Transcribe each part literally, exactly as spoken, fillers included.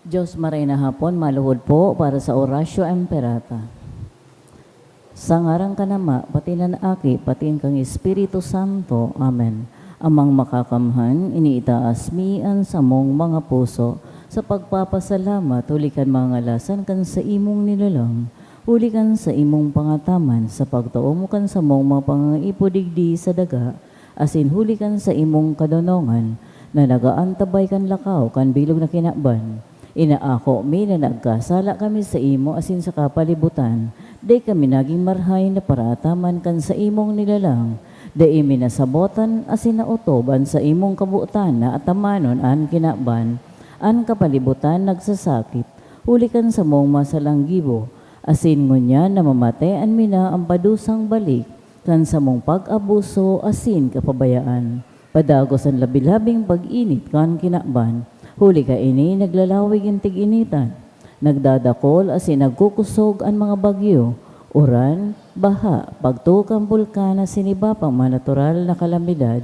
Diyos, maray na hapon, maluhod po para sa Oratio Imperata. Sa ngaran kan Ama, pati nan Aki, pati kan Espiritu Santo. Amen. Amang Makakamhan, iniitaas mi an samong mga puso sa pagpapasalamat huli kan mga ngalasan kan saimong nilalang, huli kan saimong pangataman sa pagtao mo kan samong mga pangangaipo digdi sa daga, asin huli kan saimong kadonongan na nag-aantabay kan lakaw kan bilog na kinaban. Inaako mi na nagkasala kami saimo asin sa kapalibutan. Dai kami nagin marahay na paraataman kan saimong nilalang. Dai mi nasabotan asin naotob an saimong kabotan na atamanon an kinaban. An kapalibutan nagsasakit, huli kan samong masalang gibo, asin ngunyan namamatean mi na an padusang balik kan samong pag-abuso asin kapabayaan. Padagos an labi-labing pag-init kan kinaban. Huli kaini, naglalawig an tig-initan. Nagdadakol asin nagkukosog an mga bagyo, uran, baha, pagtuo kan bulkan asin iba pang mga natural na kalamidad.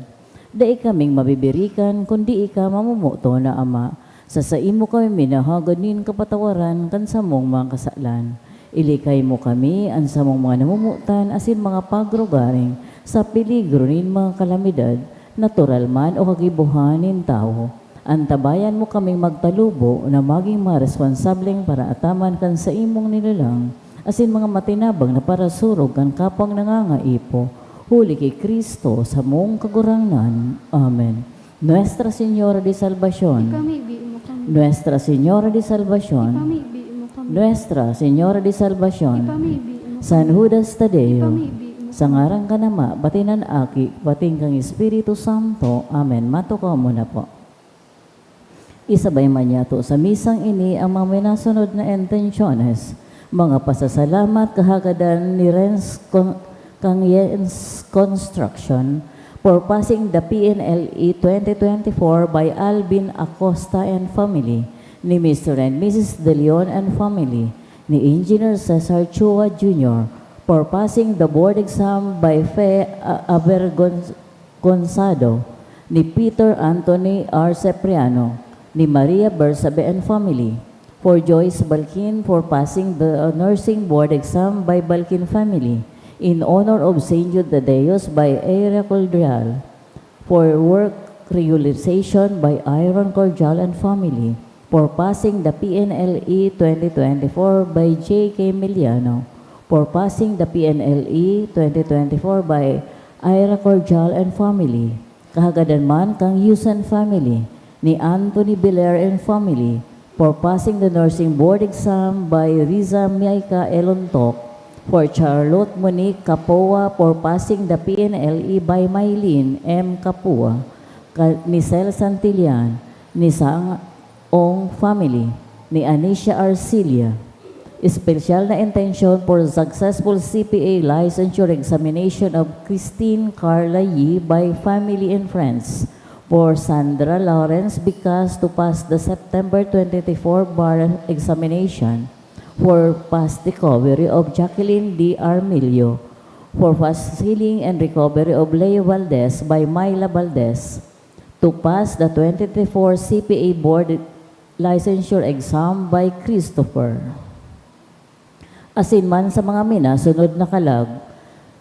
Dai kaming mabibirikan kun dai ka mamomoton na Ama. Sa saimo kami minahagad nin kapatawaran kan samong mga kasalan. Ilikay mo kami, an samong mga namomotan asin mga pagrugaring, sa peligro nin mga kalamidad, natural man o kagibohan nin tawo. Antabayan mo kaming magtalubo na magin mga responsableng paraataman kan saimong nilalang, asin mga matinabang na parasurog kan kapwang nangangaipo, huli ki Cristo, samong Kagurangnan. Amen. Nuestra Señora de Salvacion. Ipamibi mo kami. Nuestra Señora de Salvacion. Ipamibi mo kami. Nuestra Señora de Salvacion. Ipamibi mo kami. San Judas Tadeo. Ipamibi mo kami. Sa ngaran kan Ama, pati kan Aki, pati kan Espiritu Santo. Amen. Matukaw mo na po. Isabay man niyato sa misang ini ang mga minasunod na intensyones, mga pasasalamat kahagadan ni Renz Con-, Kang Jens Construction for passing the P N L E twenty twenty-four by Alvin Acosta and family, ni Mister and Missus De Leon and family, ni Engineer Cesar Chua Junior for passing the board exam by Fe A-, Avergon-, Gonzalo, ni Peter Anthony R. Cipriano, ni Maria Bersabe and family, for Joyce Balkin for passing the nursing board exam by Balkin family, in honor of Saint Jude Tadeus by Ira Cordreal, for work regularization by Iron Cordreal and family, for passing the P N L E twenty twenty-four by J K Miliano, for passing the P N L E twenty twenty-four by Ira Cordreal and family, kahagadan man kan Yusan family, ni Anthony Belair and family, for passing the nursing board exam by Riza Miaika Elontok, for Charlotte Monique Capua for passing the P N L E by Mylene M. Capua, ka-, ni Cel Santillan, ni Sang Ong family, ni Anisha Arcilia. Espesyal na intensyon for successful C P A licensure examination of Christine Carla Yee by family and friends. For Sandra Lawrence Bicas to pass the September twenty-four bar examination. For fast recovery of Jacqueline D. Armilio. For fast healing and recovery of Leo Valdez by Myla Valdez. To pass the twenty twenty-four C P A Board Licensure Exam by Christopher. Asin man sa mga minasunod na kalag,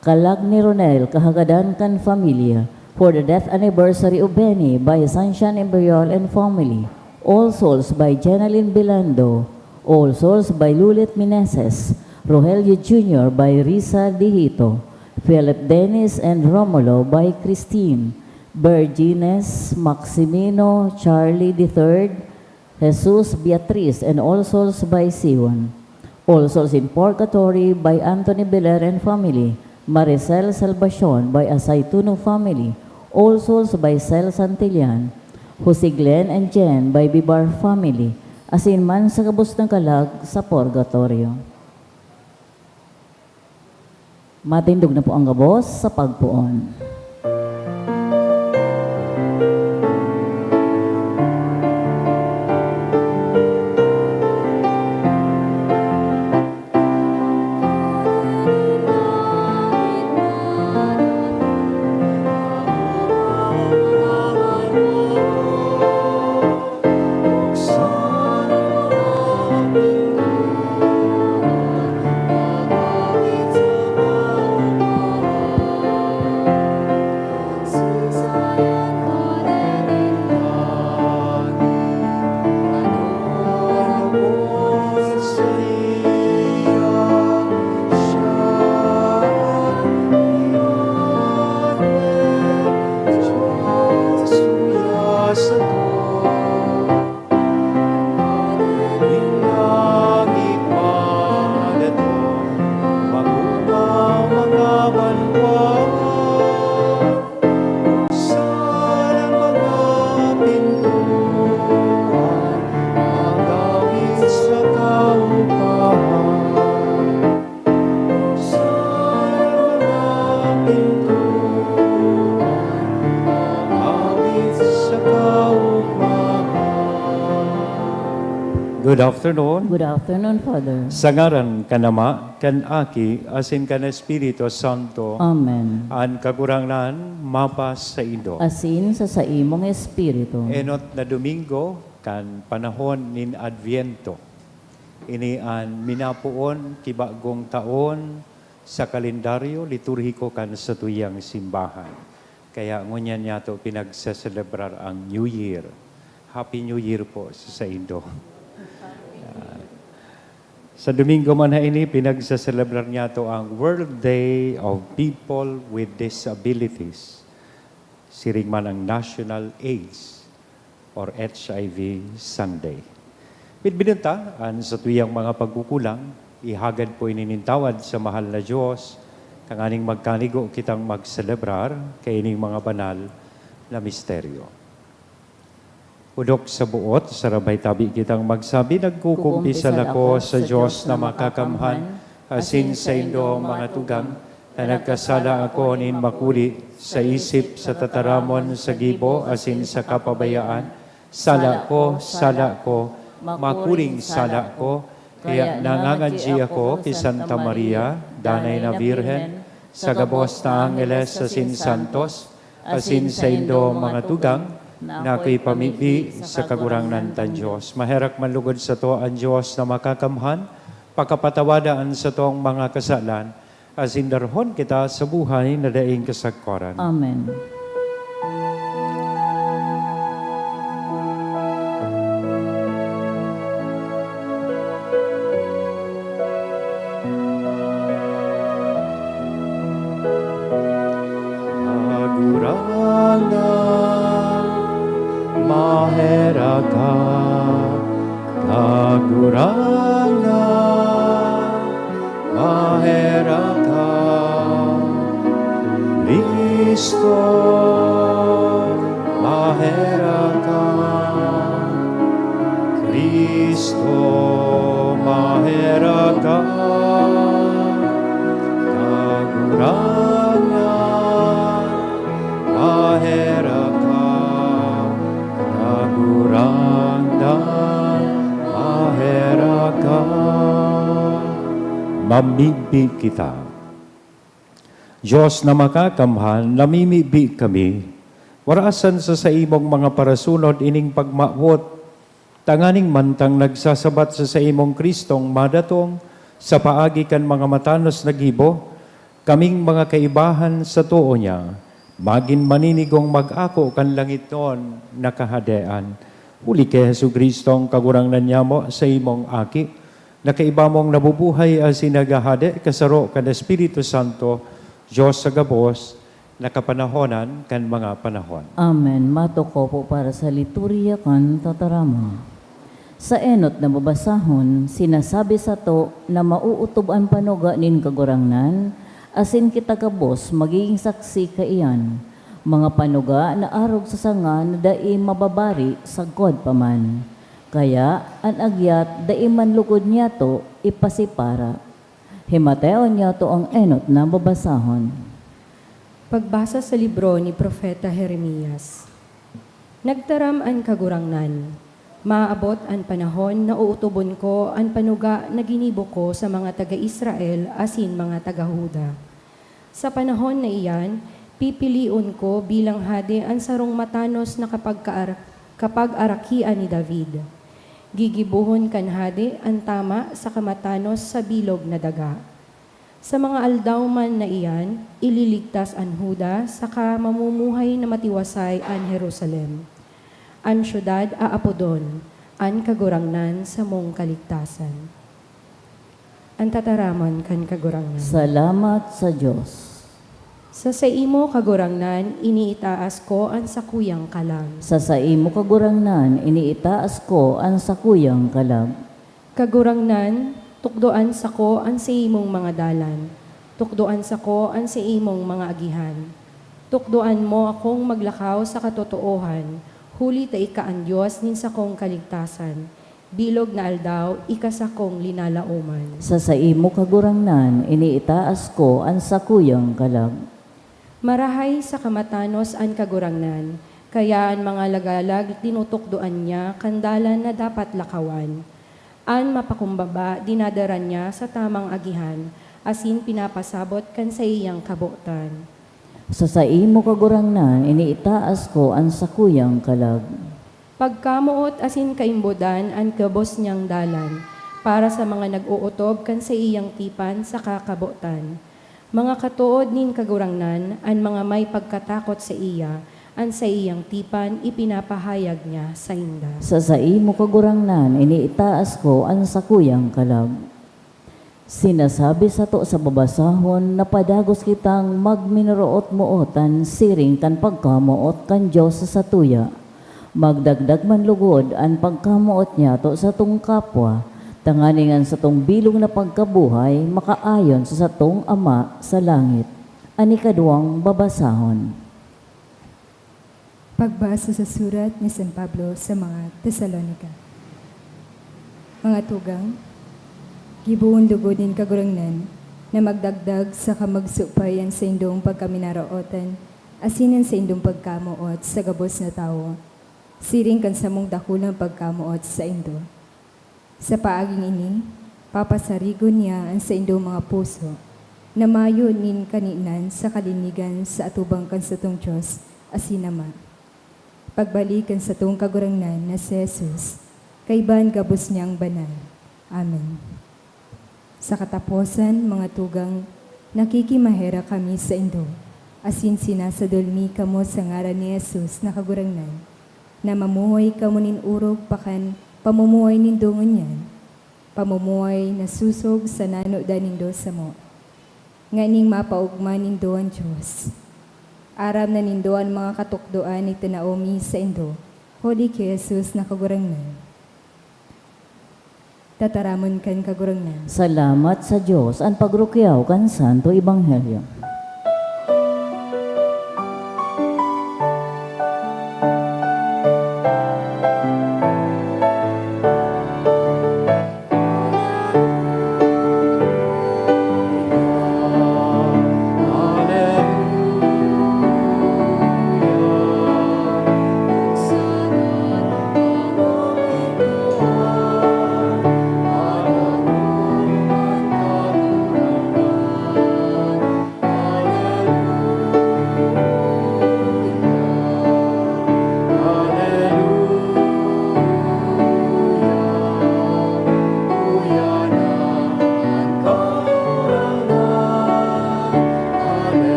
kalag ni Ronel, kahagadan kan pamilya, for the death anniversary of Benny by Sunshine Imperial and family, All Souls by Jenaline Bilando, All Souls by Lulit Meneses, Rogelio Junior by Risa Dihito, Philip Dennis and Romulo by Christine, Virgines, Maximino, Charlie the third, Jesus, Beatriz, and All Souls by Sion. All Souls in Purgatory by Anthony Belair and family, Maricel Salvacion by Asaytuno family, All Souls by Cel Santillan, Jose Glenn and Jen by Bibar family, asin man sa gabos na kalag sa purgatorio. Matindog na po ang gabos sa pagpoon. Good afternoon. Good afternoon, Father. Sa ngaran kan Ama, kan Aki, asin kan Espiritu Santo. Amen. An Kagurangnan mapasaindo. Asin sa saimong espiritu. Enot na Domingo kan panahon nin Adviento. Ini an minapoon ki bagong taon sa kalendaryo liturhiko kan satuyang simbahan. Kaya ngunyan niyato pinagseselebrar ang New Year. Happy New Year po sa saindo. Ah, sa Domingo man na ini, pinagseselebrar niyato ang World Day of People with Disabilities. Siring man ang National AIDS or H I V Sunday. Bidbidon ta an satuyang mga pagkukulang, ihagad po ini nin tawad sa mahal na Dios, tanganing magkanigo kitang magselebrar kaining mga banal na misteryo. Odok sa boot, sarabay tabi kitang magsabi, "Nagkukumpisal ako sa Dios na makakamhan, asin saindo, mga tugang, ta nagkasala ako nin makuri sa isip, sa tataramon, sa gibo, asin sa kapabayaan. Sala ko, sala ko, makuring sala ko. Kaya nangangadyi ako ki Santa Maria, Danay na Birhen, sa gabos na angeles asin santos, asin saindo, mga tugang, na ako'y pamibi sa Kagurangnan tang Dios." Maherak man lugod sato an Dios na makakamhan, pakapatawada an satong mga kasalan, asin darhon kita sa buhay na daing kasagkoran. Amen. Kagurangnan, maherak ka. Kagurangnan, maherak ka. Cristo, maherak ka. Cristo, maherak ka. Kagurangnan, maherak ka. Kagurangnan, maherak ka. Mamibi kita. Dios na makakamhan, namimibi kami. Warasan sa saimong mga parasunod ining pagmawot, tanganing mantang nagsasabat sa saimong Kristong madatong sa paagi kan mga matanos na gibo, kaming mga kaibahan sa too niya, magin maninigong mag-ako kan langitnon na Kahadean. Huli ki Jesu-Cristong Kagurangnan nyamo, saimong Aki, na kaiba mong nabubuhay asin naghahade kasaro kan Espiritu Santo, Dios sa gabos na kapanahonan kan mga panahon. Amen. Matukaw po para sa liturya kan tataramon. Sa enot na babasahon, sinasabi sato na maootob an panuga nin Kagurangnan, asin kita gabos magigin saksi kaiyan, mga panuga na arog sa sanga na dai mababari sagkod pa man. Kaya an agyat dai man lugod niyato ipasipara. Himateon niyato an enot na babasahon. Pagbasa sa libro ni Propeta Jeremias. Nagtaram an Kagurangnan, "Maabot an panahon na ootobon ko an panuga na ginibo ko sa mga taga Israel asin mga taga Juda. Sa panahon na iyan, pipilion ko bilang hade an sarong matanos na kapagkaar-, kapag-arakian ni David. Gigibohon kan hade an tama saka matanos sa bilog na daga. Sa mga aldaw man na iyan, ililigtas an Juda saka mamumuhay na matiwasay an Jerusalem. An syudad aapodon, 'An Kagurangnan Samong Kaligtasan.'" An tataramon kan Kagurangnan. Salamat sa Dios. Sa saimo, Kagurangnan, iniitaas ko an sakuyang kalag. Sa saimo, Kagurangnan, iniitaas ko an sakuyang kalag. Kagurangnan, tukdoan sako an saimong mga dalan, tukdoan sako an saimong mga agihan. Tukdoan mo akong maglakaw sa katotoohan, huli ta ika an Dios nin sakong kaligtasan. Bilog na aldaw, ika sakong linalaoman. Sa saimo, Kagurangnan, iniitaas ko an sakuyang kalag. Marahay saka matanos an Kagurangnan, kaya an mga lagalag tinutukdoan niya kan dalan na dapat lakawan. An mapakumbaba dinadara niya sa tamang agihan, asin pinapasabot kan saiyang kabotan. Sa saimo, Kagurangnan, iniitaas ko an sakuyang kalag. Pagkamoot asin kaimbodan an gabos niyang dalan, para sa mga nag-ootob kan saiyang tipan saka kabotan. Mga katood nin Kagurangnan, an mga may pagkatakot saiya, an saiyang tipan ipinapahayag niya sainda. Sa saimo, Kagurangnan, iniitaas ko an sakuyang kalag. Sinasabi sato sa babasahon na padagos kitang magminoroot-mootan siring kan pagkamoot kan Dios sa satuya. Magdagdag man lugod an pagkamoot niyato sa satong kapwa, tanganing an satong bilog na pagkabuhay makaayon sa satong Ama sa langit. An ikaduwang babasahon. Pagbasa sa surat ni San Pablo sa mga Tesalonica. Mga tugang, gibohon lugod nin Kagurangnan na magdagdag saka magsupay an saindong pagkaminarootan asin an saindong pagkamoot sa gabos na tawo, siring kan samong dakulang pagkamoot saindo. Sa paaging ini, papasarigon niya an saindong mga puso, na mayo nin kaninan sa kalinigan sa atubang kan satong Dios asin Ama. Pagbalik kan satong Kagurangnan na si Jesus, kaiba an gabos niyang banal. Amen. Sa kataposan, mga tugang, nakikimaherak kami saindo, asin sinasadol mi kamo sa ngaran ni Jesus na Kagurangnan, na mamuhay kamo nin orog pa kan pamumuhay nindo ngunyan, pamumuhay na sosog sa nanodan nindo samo, nganing mapaogma nindo an Dios. Aram na nindo an mga katukdoan na itinao mi saindo, huli ki Jesus na Kagurangnan. Tataramon kan Kagurangnan. Salamat sa Dios, an pagrukyaw kan Santo Ebanghelyo.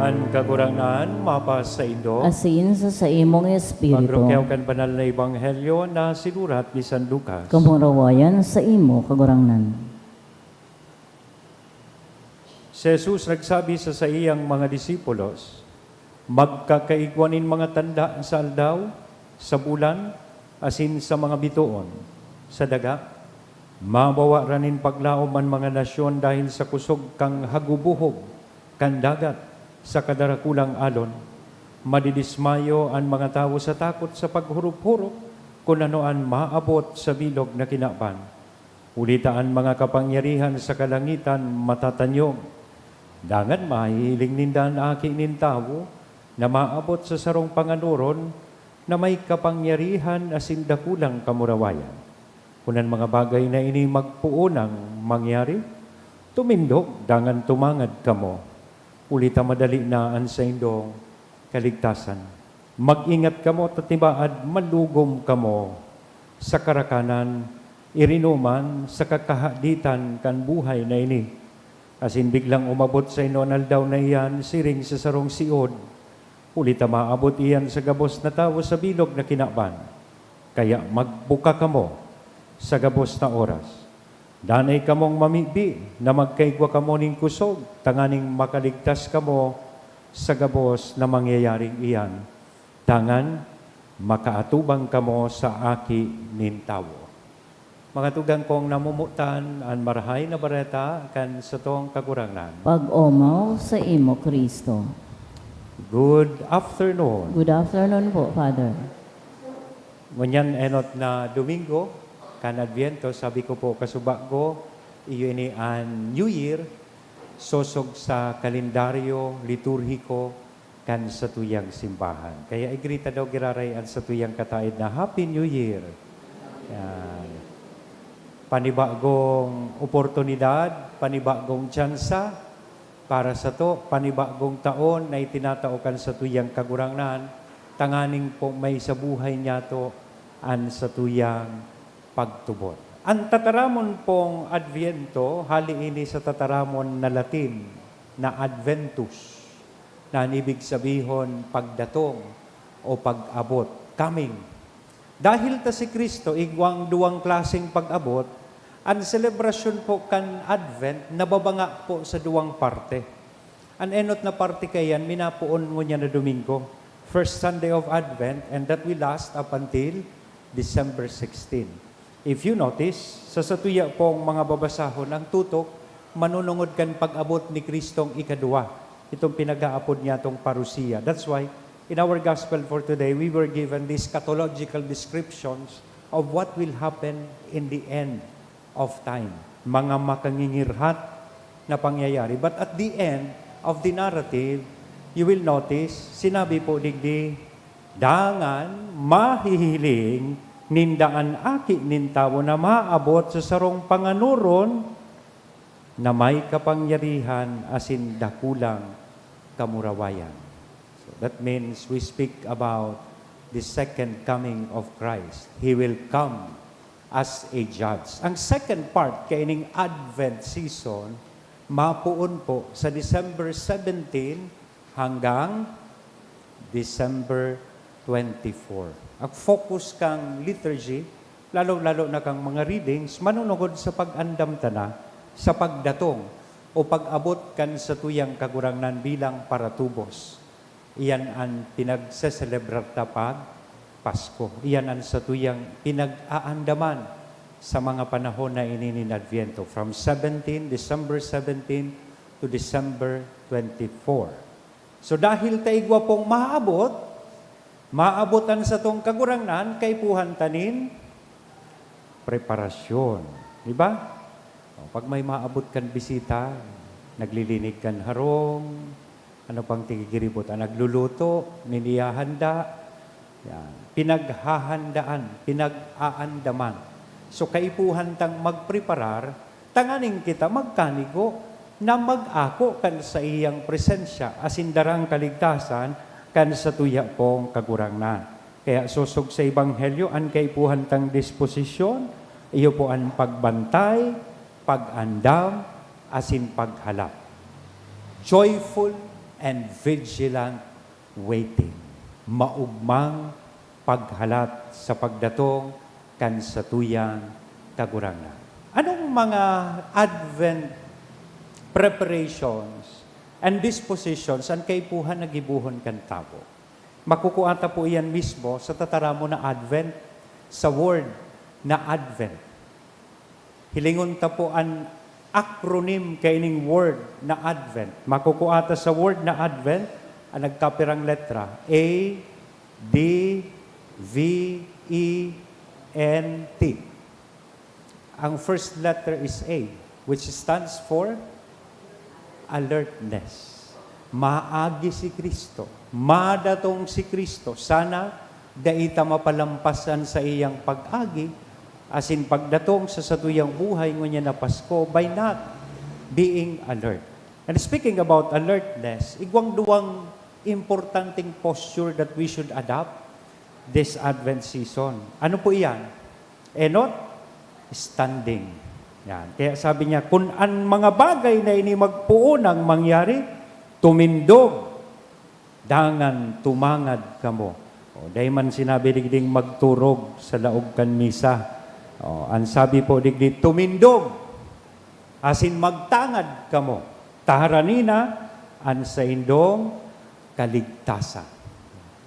An Kagurangnan mapasaindo. Asin sa saimong espiritu. Pagrukyaw kan banal na ebanghelyo na sinurat ni San Lucas. Kamurawayan sa imo, Kagurangnan. Si Jesus nagsabi sa saiyang mga disipulos, "Magkakaigwa nin mga tanda sa aldaw, sa bulan, asin sa mga bitoon, sa daga. Mabawaran nin paglaom an mga nasyon dahil sa kusog kan hagubohob kan dagat saka darakulang alon. Madidismayo an mga tawo sa takot sa paghurop-hurop kun ano an maabot sa bilog na kinaban. Huli ta an mga kapangyarihan sa kalangitan matatanyog. Dangan mahihiling ninda an Aki nin Tawo na maabot sa sarong panganoron na may kapangyarihan asin dakulang kamurawayan. Kun an mga bagay na ini magpoon nang mangyari, tumindog dangan tumangad kamo, huli ta madali na an saindong kaligtasan. Mag-ingat kamo ta tibaad malugom kamo sa karakanan, irinoman sa kakahaditan kan buhay na ini, asin biglang umabot sa inyo an aldaw na iyan siring sa sarong siod, huli ta maabot iyan sa gabos na tawo sa bilog na kinaban. Kaya magbuka kamo sa gabos na oras. Danay kamong mamibi na magkaigwa kamo nin kusog tanganing makaligtas kamo sa gabos na mangyayaring iyan, dangan makaatubang kamo sa Aki nin Tawo." Mga tugang kong namomotan, an Marahay na Bareta kan satong Kagurangnan. Pag-omaw sa imo, Cristo. Good afternoon. Good afternoon po, Father. Ngunyan enot na Domingo kan Adviento, sabi ko po kasubago, iyo ini an New Year, sosog sa kalendaryo liturhiko kan satuyang simbahan. Kaya igrita daw giraray an satuyang kataed na, "Happy New Year!" Yan. Panibagong oportunidad, panibagong tsansa para sato, panibagong taon na itinatao kan satuyang Kagurangnan, tanganing po may sa buhay niyato an satuyang pagtubod. An tataramon pong Adviento, hali ini sa tataramon na Latin na Adventus, na an ibig sabihon pagdatong o pag-abot, coming. Dahil ta si Cristo igwang duwang klaseng pag-abot, an selebrasyon po kan Advent nababanga po sa duwang parte. An enot na parte kaiyan, minapoon ngunyan na Domingo, first Sunday of Advent, and that will last up until December sixteen. If you notice, sa satuya pong mga babasahon, ang tutok manunungod kan pag-abot ni Kristong ikaduwa, itong pinag-aapod niyatong parousia. That's why, in our gospel for today, we were given these eschatological descriptions of what will happen in the end of time. Mga makangingirhat na pangyayari. But at the end of the narrative, you will notice, sinabi po digdi, "Dangan mahihiling ninda an Aki nin Tawo na maabot sa sarong panganoron na may kapangyarihan asin dakulang kamurawayan." So that means we speak about the second coming of Christ. He will come as a judge. Ang second part kaining Advent season, mapoon po sa December seventeen hanggang December twenty-four. Ang focus kan liturgy, lalo-lalo na kan mga readings, manunungod sa pag-andam ta na sa pagdatong o pag-abot kan satuyang Kagurangnan bilang paratubos. Iyan an pinagseselebrar ta pag Pasko. Iyan an satuyang pinag-aandaman sa mga panahon na ini nin Adviento, from seventeen, December seventeen to December twenty-four. So, dahil ta igwa pong maabot, maabot an satong Kagurangnan, kaipuhan ta nin preparasyon. Di ba? O, pag may maabot kan bisita, naglilinig kan harong, ano pang tigigiribot, an nagluluto, nin iyahanda, yan. Pinaghahandaan, pinag-aandaman. So, kaipuhan tang magpreparar, tanganing kita magkanigo na mag-ako kan saiyang presensya asin darang kaligtasan kan satuya pong Kagurangnan. Kaya sosog sa Ebanghelyo, an kaipuhan tang disposisyon, iyo po an pagbantay, pag-andam, asin paghalat. Joyful and vigilant waiting. Maogmang paghalat sa pagdatong kan satuyang Kagurangnan. Anong mga Advent preparations and dispositions an kaipuhan na gibohon kan tawo? Makukua ta po iyan mismo sa tataramon na Advent, sa word na Advent. Hilingon ta po an acronym kaining word na Advent. Makukua ta sa word na Advent, an nagkapirang letra, A, D, V, E, N, T. Ang first letter is A, which stands for alertness. Maagi si Cristo. Madatong si Cristo. Sana dai ta mapalampas an saiyang pag-agi asin pagdatong sa satuyang buhay ngunyan na Pasko by not being alert. And speaking about alertness, igwang duwang importanteng posture that we should adopt this Advent season. Ano po iyan? Enot, standing. Yan. Kaya sabi niya, "Kun an mga bagay na ini magpoon nang mangyari, tumindog, dangan tumangad kamo." O, dai man sinabi digding magturog sa laog kan misa. O, an sabi po digdi, "Tumindog, asin magtangad kamo, ta harani na an saindong kaligtasan."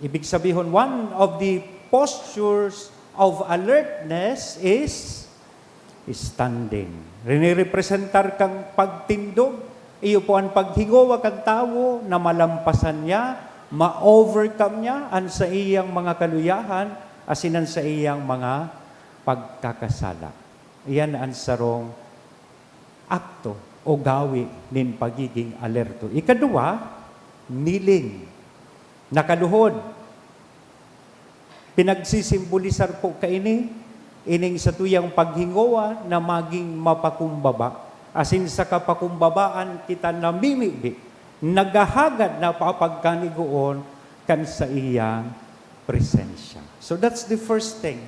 Ibig sabihon, one of the postures of alertness is standing. Rinirepresentar kan pagtindog, iyo po an paghingowa kan tawo na malampasan niya, ma-overcome niya an saiyang mga kaluyahan asin an saiyang mga pagkakasala. Iyan an sarong akto o gawi nin pagiging alerto. Ikaduwa, kneeling. Nakaluhod. Pinagsisimbolisar po kaini, ining satuyang paghingowa na maging mapakumbaba, asin sa kapakumbabaan kita namimibi, naghahagad na papagkanigoon kan saiyang presensya. So that's the first thing.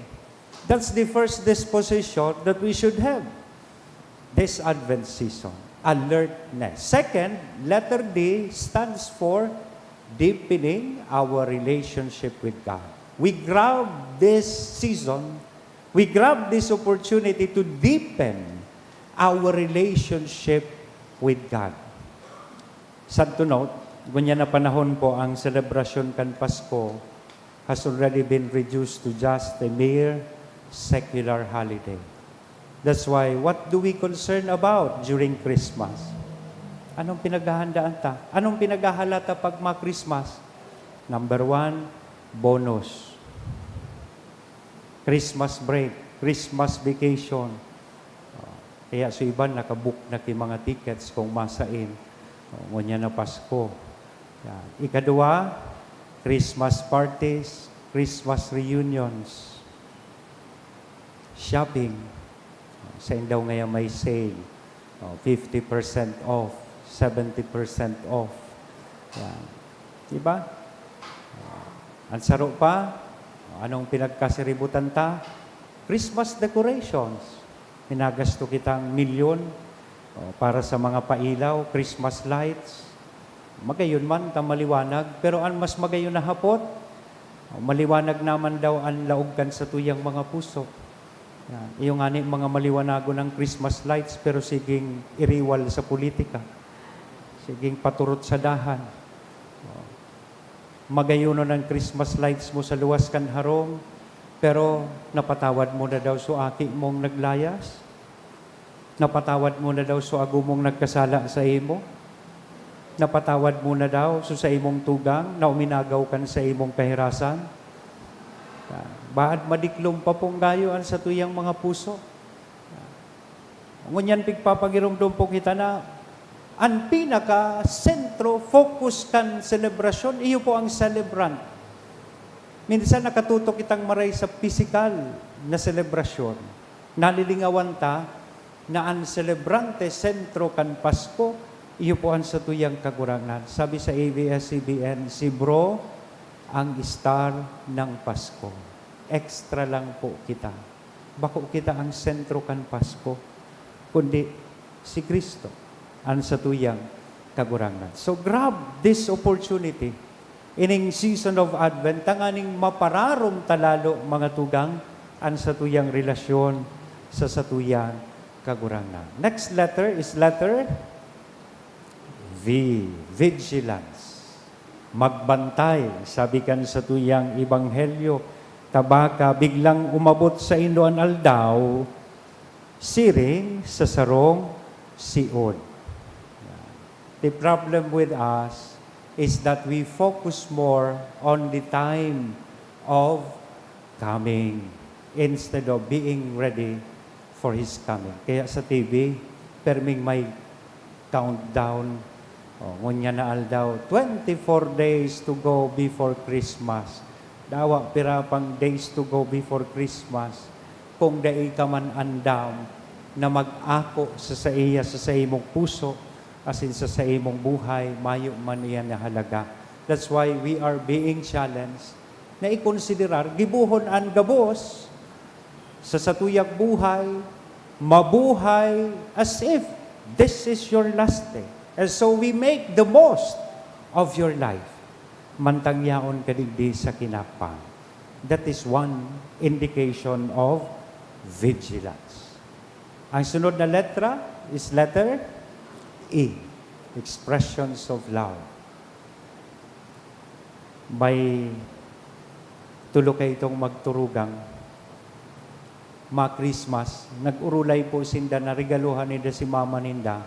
That's the first disposition that we should have this Advent season, alertness. Second, letter D stands for deepening our relationship with God. We grab this season, we grab this opportunity to deepen our relationship with God. Sad to note, ngunyan na panahon po, ang selebrasyon kan Pasko has already been reduced to just a mere secular holiday. That's why, what do we concern about during Christmas? Anong pinaghahandaan ta? Anong pinaghahalata pag ma-Christmas? Number one, bonus. Christmas break, Christmas vacation. Oh, kaya sa iban, nakabook na ki mga tickets kung masain. Oh, ngunyan na Pasko. Yan. Ikadua, Christmas parties, Christmas reunions, shopping. Sa indaw ngayon may sale. Oh, fifty percent off, seventy percent off. Yan. Di ba? Oh, ang saro pa, oh, anong pinagkasiributan ta? Christmas decorations. Minagasto kitang milyon, oh, para sa mga pailaw, Christmas lights. Magayon man ta maliwanag, pero an mas magayon na hapot, oh, maliwanag naman daw an laog kan satuyang mga puso. Yan. Iyo ngani mga maliwanagon ang Christmas lights, pero siging iriwal sa politika. Siging paturot sa dahan. Oh. Magayonon an Christmas lights mo sa luwas kan harong, pero napatawad mo na daw so aki mong naglayas? Napatawad mo na daw so ago mong nagkasala saimo? Napatawad mo na daw so saimong tugang na uminagaw kan saimong kahirasan? Baad madiklom pa pong gayo an satuyang mga puso. Ngunyan pigpapagiromdom po kita na an pinaka-sentro, focus kan selebrasyon, iyo po ang celebrant. Minsan nakatutok kitang maray sa pisikal na selebrasyon. Nalilingawan ta na an selebrante, sentro kan Pasko, iyo po an satuyang Kagurangnan. Sabi sa A B S C B N, "Si Bro ang star ng Pasko." Extra lang po kita. Bako kita ang sentro kan Pasko, kundi si Cristo, an satuyang Kagurangnan. So, grab this opportunity. Ining season of Advent, tanganing mapararom ta lalo, mga tugang, an satuyang relasyon sa satuyang Kagurangnan. Next letter is letter V, vigilance. Magbantay, sabi kan satuyang ebanghelyo, ta baka biglang umabot saindo an aldaw, siring sa sarong siod. The problem with us is that we focus more on the time of coming instead of being ready for His coming. Kaya sa T V, perming may countdown. O, ngunyan na aldaw, twenty-four days to go before Christmas. Dawa, pira pang days to go before Christmas. Kung dai ka man andam na mag-ako sa saiya, sa saimong puso, asin sa saimong buhay, mayo man iyan na halaga. That's why we are being challenged na ikonsiderar, gibohon an gabos sa satuyang buhay, mabuhay as if this is your last day. And so we make the most of your life. Mantang yaon ka digdi sa kinapang. That is one indication of vigilance. Ang sunod na letra is letter E, expressions of love. May tulo kaitong magturugang, ma-Christmas, nag-urulay po sinda na regaluhan ninda si mama ninda.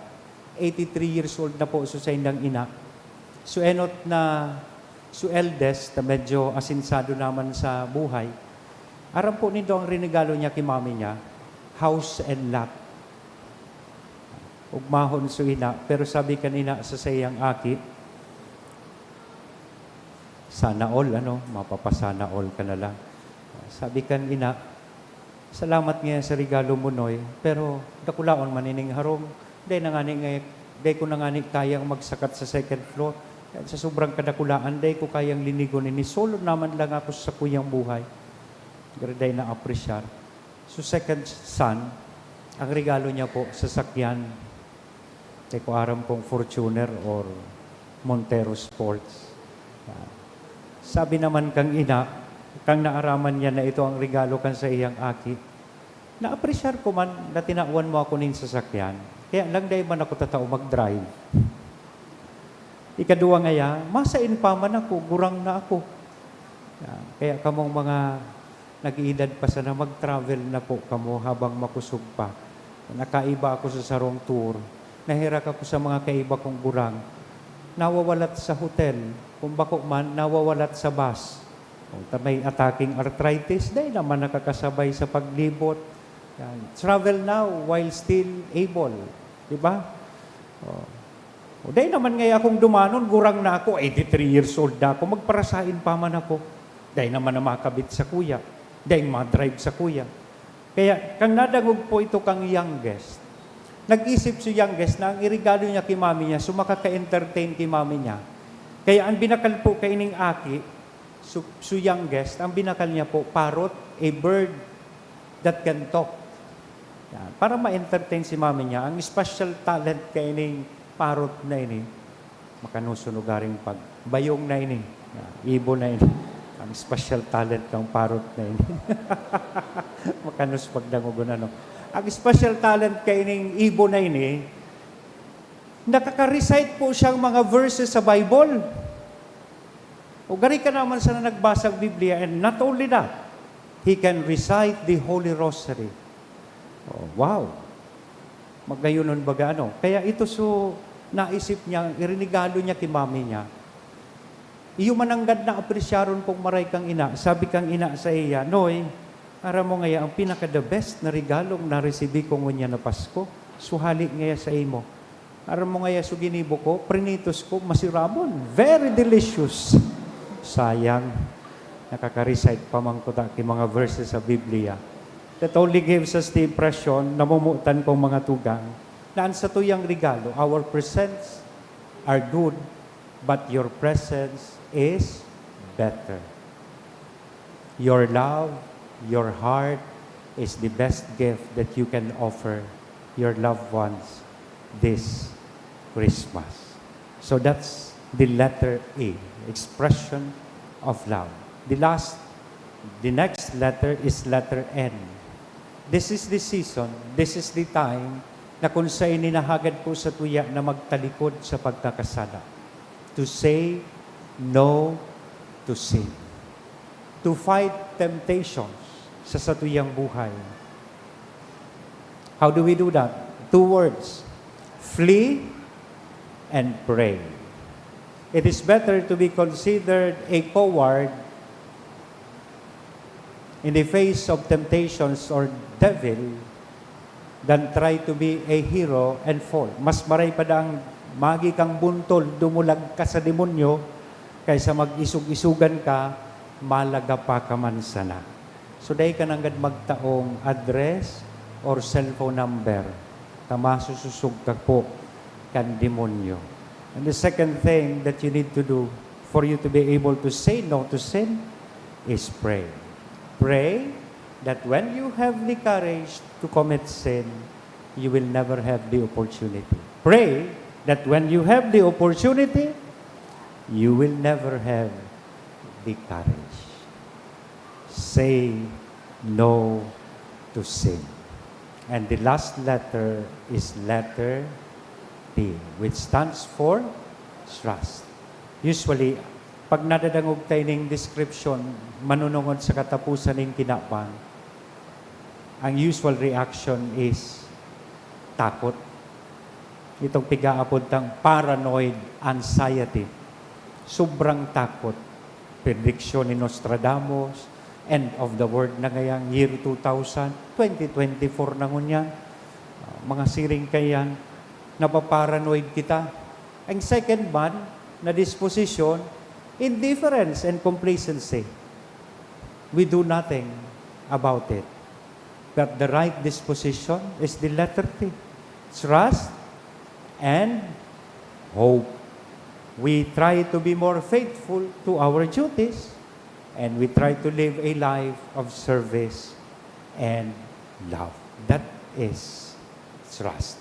Eighty-three years old na po so saindang ina. So enot na, so eldest na medyo asinsado naman sa buhay. Aram po nindo ang rinegalo niya ki mami niya? House and lot. Ugmahon so ina, pero sabi kan ina sa saiyang aki, Sana all, ano, mapapasana all ka na lang. Sabi kan ina, "Salamat ngaya sa regalo mo, Noy, pero dakulaon man ining harong. Dai na ngani ngay-, dai ko na ngani kayang magsakat sa second floor. Sa sobrang kadakulaan, dai ko kayang linigon ini. Solo naman lang ako sa sakuyang buhay." Pero dai na-apresyar. So, second son, ang regalo niya po, sasakyan. Di ko aram kung Fortuner or Montero Sports. Ah, sabi naman kang ina, kang naaraman niya na ito ang regalo kan sa iyang aki, "Naapresyar ko man na tinawan mo ako nin sasakyan, kaya lang dai man ako tatao mag-drive." Ikaduwa ngaya, "Masain pa man ako, gurang na ako." Yan. Kaya kamong mga nag-iidad pa sana, mag-travel na po kamo habang makosog pa. Nakaiba ako sa sarong tour. Naherak ako sa mga kaiba kong gurang. Nawawalat sa hotel. Kung bako man, nawawalat sa bus. O, ta may atake nin arthritis, dai naman nakakasabay sa paglibot. Yan. Travel now while still able. Di ba? O. O, dai naman ngaya akong dumanon, gurang na ako, eighty-three years old na ako, magparasain pa man ako. Dai naman na makabit sakuya, dai ma-drive sakuya. Kaya, kang nadangog po ito kang youngest, nag-isip si youngest na ang iregalo niya ki mami niya, so makaka-entertain ki mami niya. Kaya ang binakal po kaining aki, so, so youngest, ang binakal niya po, parrot, a bird that can talk. Yan. Para ma-entertain si mami niya, ang special talent kaining parrot na ini, makanusunugaring pag bayong na ini. Yan. Ibon na ini. Ang special talent kang parrot na ini. Makanus pagdangogon, ano. Ang special talent kaining ibon na ini, nakaka-recite po siyang mga verses sa Bible. O gari ka naman sana nagbasag Biblia, and not only that, he can recite the Holy Rosary. Oh, wow! Magayonon baga, ano? Kaya ito so naisip niya, irinigalo niya ki mami niya. Iyo mananggad na apresyaron kung maray kang ina. Sabi kang ina sa iya, "Noy, aram mo ngaya, ang pinaka-the best na regalong naresibi ko ngunyan na Pasko, suhali ngaya sa imo. Aram mo ngaya, so ginibo ko, prinitos ko, masiramon. Very delicious." Sayang, nakaka-recite pa man kuta ki mga verses sa Biblia. That only gives us the impression, namomotan kong mga tugang, na ang satuyang regalo, our presents are good, but your presence is better. Your love, your heart is the best gift that you can offer your loved ones this Christmas. So that's the letter A, expression of love. The last, the next letter is letter N. This is the season, this is the time na kung saen ni nahagad po satuya na magtalikod sa pagkakasala. To say no to sin. To fight temptations sa satuyang buhay. How do we do that? Two words, flee and pray. It is better to be considered a coward in the face of temptations or devil than try to be a hero and fall. Mas maray pa daang magi kang buntol, dumulag ka sa demonyo, kaysa mag-isog-isogan ka, malagapa ka man sana. So, dai ka nanggad magtaong address or cellphone number, ta masusosog ka po kan demonyo. And the second thing that you need to do for you to be able to say no to sin is pray. Pray that when you have the courage to commit sin, you will never have the opportunity. Pray that when you have the opportunity, you will never have the courage. Say no to sin. And the last letter is letter T, which stands for trust. Usually, pag nadadangog tayo ning description, manunungod sa katapusan ning kinaban, ang usual reaction is takot. Itong pigaapod tang paranoid anxiety. Sobrang takot. Prediksyon ni Nostradamus, end of the world na ngayang year two thousand, twenty twenty-four na ngunyan. Ah, mga siring kayan, napaparanoid kita. Ang second man na disposition, Indifference and complacency, we do nothing about it. But the right disposition is the letter T. Trust and hope. We try to be more faithful to our duties, and we try to live a life of service and love. That is trust.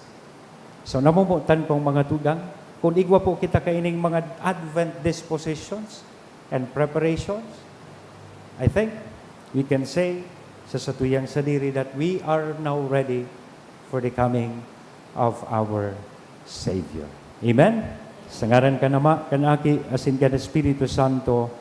So, namomotan kong mga tugang, kung igwa po kita kaining mga Advent dispositions and preparations, I think we can say sa satuyang sadiri that we are now ready for the coming of our Savior. Amen? Sa ngaran kan Ama, kan Aki, asin kan Espiritu Santo.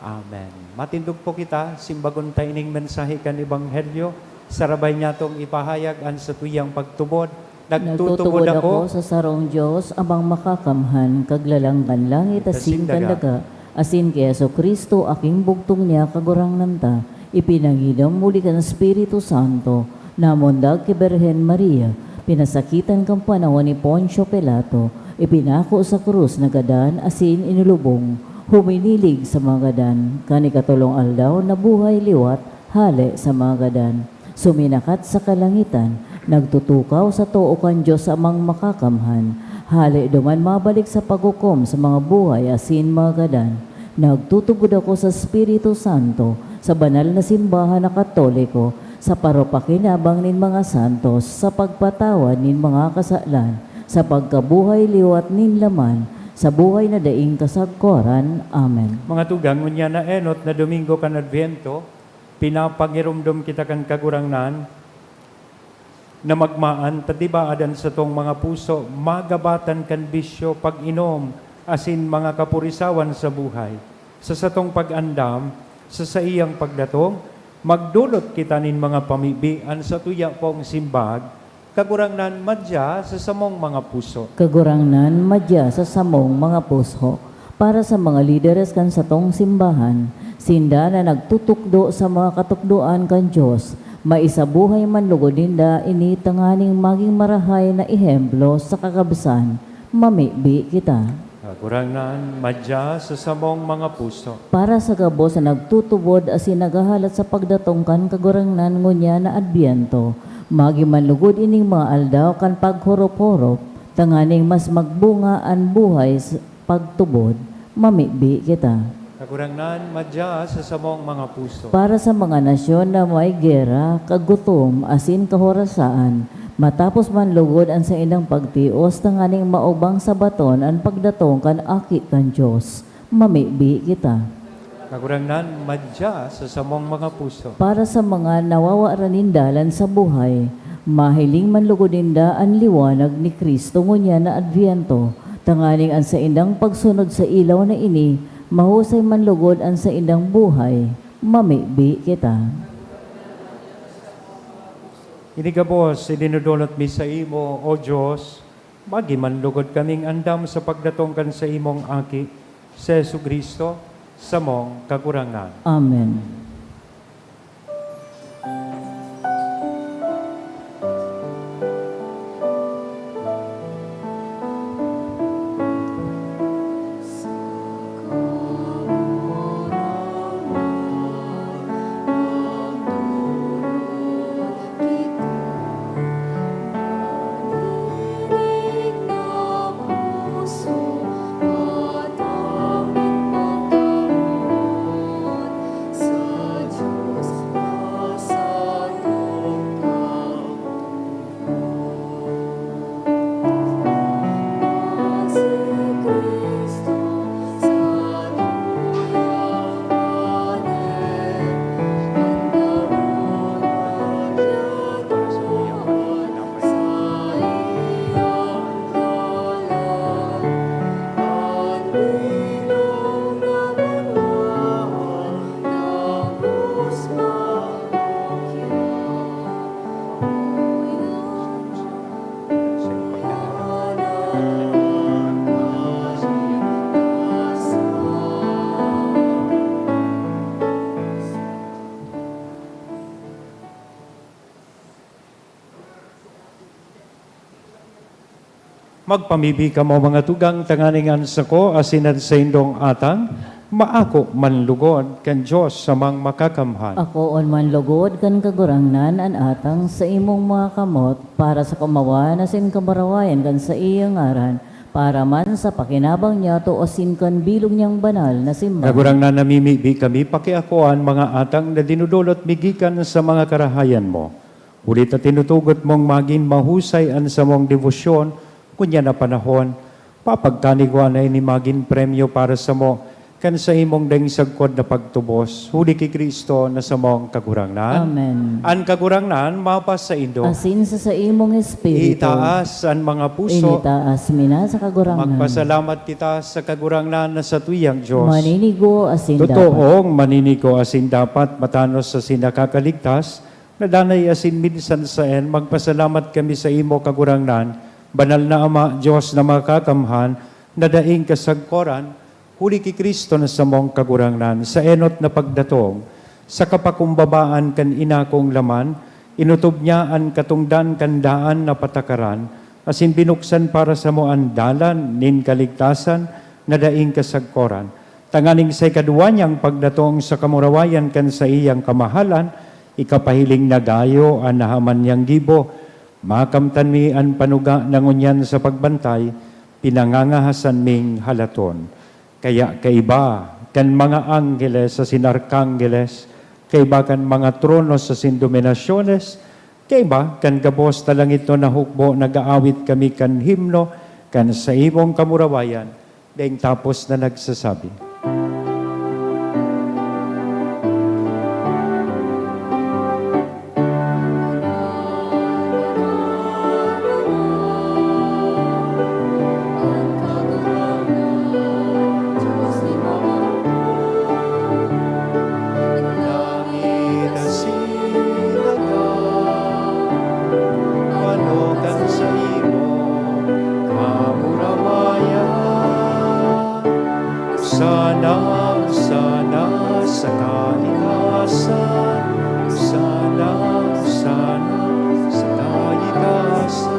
Amen. Matindog po kita, simbagon ta ining mensahe kan Ebanghelyo. Sarabay niyatong ipahayag an satuyang pagtubod. Nagtutubod ako sa sarong Dios, Amang Makakamhan, Kaglalang kan langit asin kan daga, asin ki Jesu-Cristo, aking bugtong niya, Kagurangnan ta, ipinanginom huli kan Espiritu Santo, namundag ki Birhen Maria, pinasakitan kan panahon ni Poncio Pilato, ipinako sa krus, nagadan asin inulubong, huminilig sa mga gadan, kan ikatolong aldaw nabuhay liwat hale sa mga gadan. Suminakat sa kalangitan, nagtutukaw sa too kan Dios Amang Makakamhan, hale duman mabalik sa paghukom sa mga buhay asin mga gadan. Nagtutubod ako sa Espiritu Santo, sa banal na simbahan na Katoliko, sa paropakinabang nin mga santos, sa pagpatawad nin mga kasalan, sa pagkabuhay liwat nin laman, sa buhay na daing kasagkoran. Amen. Mga tugang, ngunyan na enot na Domingo kan Adviento, pinapangiromdom kita kan Kagurangnan na magmaan ta tibaad an satong mga puso, magabatan kan bisyo, pag-inom, asin mga kapurisawan sa buhay. Sa satong pag-andam sa saiyang pagdatong, magdolot kita nin mga pamibi. An satuya pong simbag, Kagurangnan, madya sa samong mga puso. Kagurangnan, madya sa samong mga puso. Para sa mga lideres kan satong simbahan, sinda na nagtutukdo sa mga katukdoan kan Dios, maisabuhay man lugod ninda ini tanganing magin marahay na ehemplo sa kakabsan. Mamibi kita. Kagurangnan, madya sa samong mga puso. Para sa gabos na nagtutubod asin naghahalat sa pagdatong kan Kagurangnan ngunyan na Adbyento, magin man lugod ining mga aldaw kan paghorop-horop, tanganing mas magbunga an buhay s-, pagtubod. Mamibi kita. Kagurangnan, madya sa samong mga puso. Para sa mga nasyon na may gera, kagutom, asin kahorasaan, matapos man lugod an saindang pagtios tanganing maubang sabaton an pagdatong kan Aki kan Dios, mamibi kita. Kagurangnan, madya sa samong mga puso. Para sa mga nawawaran nin dalan sa buhay, mahiling man lugod ninda an liwanag ni Cristo ngunyan na Adbyento, tanganing an saindang pagsunod sa ilaw na ini, mahusay man lugod an saindang buhay, mamibi kita. Ini gabos idinodolot mi saimo, O Dios, magin man lugod kaming andam sa pagdatong kan saimong Aki, si Jesu-Cristo, samong Kagurangnan. Amen. Magpamibi kamo, mga tugang, tanganing an sako asin an saindong atang Maako man lugod kan Dios sa Amang Makakamhan. Akoon man lugod kan Kagurangnan an atang sa imong mga kamot, para sa kamawan asin kamurawayan kan saiyang ngaran, para man sa pakinabang niya asin kan bilog niyang banal na simbahan. Kagurangnan, namimibi kami, pakiakoa an mga atang na dinudolot mi gikan sa mga karahayan mo. Huli ta tinutugot mong magin mahusay an samong debosyon, ngunyan na panahon, papagkanigwa na ini magin premyo para samo kan saimong daing sagkod na pagtubos, huli ki Cristo na samong Kagurangnan. Amen. An Kagurangnan mapasaindo. Asin sa saimong espiritu. Itaas an mga puso. Initaas mi na sa Kagurangnan. Magpasalamat kita sa Kagurangnan na satuyang Dios. Maninigo asin dapat. Totoong maninigo asin dapat, matanos asin nakakaligtas, na danay asin minsan saen, magpasalamat kami saimo, Kagurangnan, Banal na Ama, Dios na Makakamhan, na daing kasagkoran, huli ki Cristo na samong Kagurangnan, sa enot na pagdatong, sa kapakumbabaan kan inakong laman, inotob niya an katongdan kan daan na patakaran, asin binuksan para samo an dalan nin kaligtasan na daing kasagkoran. Tanganing sa ikaduwa niyang pagdatong sa kamurawayan kan saiyang kamahalan, ikapahiling na gayo an nahaman niyang gibo. Makamtan mi an panuga na ngunyan sa pagbantay, pinangangahasan ming halaton. Kaya kaiba kan mga anggeles asin arkanggeles, kaiba kan mga tronos asin dominasyones, kaiba kan gabos na langitnon na hukbo, nag-aawit kami kan himno kan saimong kamurawayan, daing tapos na nagsasabi. Langit asin daga, panokan sa imo kamurawayan. Sana, sana sa kaligtasan, sana, sana sa kaligtasan.